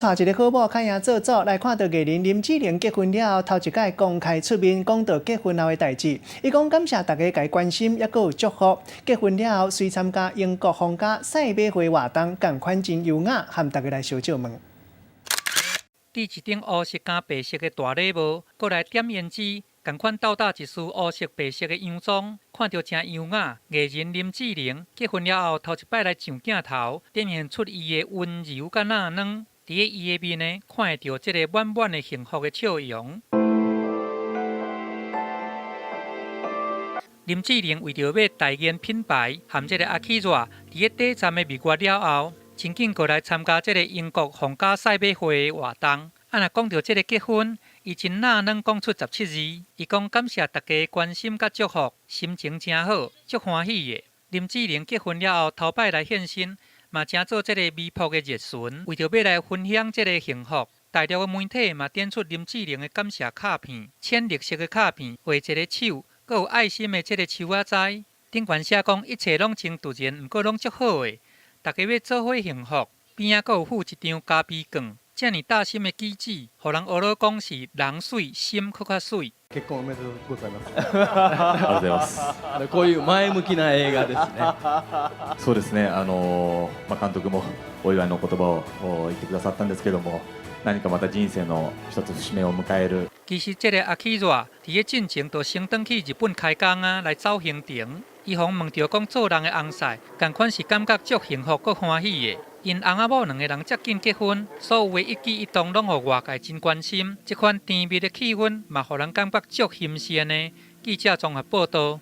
娶一个好某，較贏做祖。來看到藝人林志玲結婚了後，頭一擺公開出面講到結婚後的代誌。伊講感謝大家共伊關心，猶閣有祝福。結婚了後，隨參加英國皇家賽馬會活動，仝款真優雅，和大家來相借問。戴一頂烏色佮白色的大禮帽，閣來點胭脂，仝款倒搭一束烏色白色的洋裝，看著誠優雅。藝人林志玲結婚了後，頭一擺來上鏡頭，展現出伊的溫柔佮衲軟。佇咧伊的面呢，看會著這个滿滿的幸福的笑容。林志玲為著欲代言品牌，和這个阿基拉佇咧短暫的蜜月了後，真緊過來參加這个英國皇家賽馬會的活動。啊，若講著這个結婚，伊真衲軟講出17字。伊講感謝大家關心佮祝福，心情誠好，足歡喜的。林志玲結婚了後，頭擺來現身，嘛成做這个微博的熱巡，為著欲來分享這个幸福，大陸的媒體嘛展出林志玲的感謝卡片，淺綠色的卡片，畫一个手，閣有愛心的這个樹仔仔，頂懸寫講一切攏真突然，毋過攏足好的，大家欲做伙幸福，邊仔閣有附一張咖啡券，遮爾貼心的舉止，予人學咧講是人媠心閣較媠。結婚おめでとうございます。ありがとうございます。こういう前向きな映画ですね。そうですね。まあ監督もお祝いの言葉を言ってくださったんですけども、何かまた人生の一つ節目を迎える。其實這个阿基拉佇咧進前就先轉去日本開工啊，來走行程。伊予人問著講做人的翁婿，仝款是感覺足幸福閣歡喜的。𪜶翁仔某兩个人遮緊結婚，所有的一舉一動攏予外界真關心。這款甜蜜的氣氛嘛，予人感覺足新鮮的。記者綜合報導。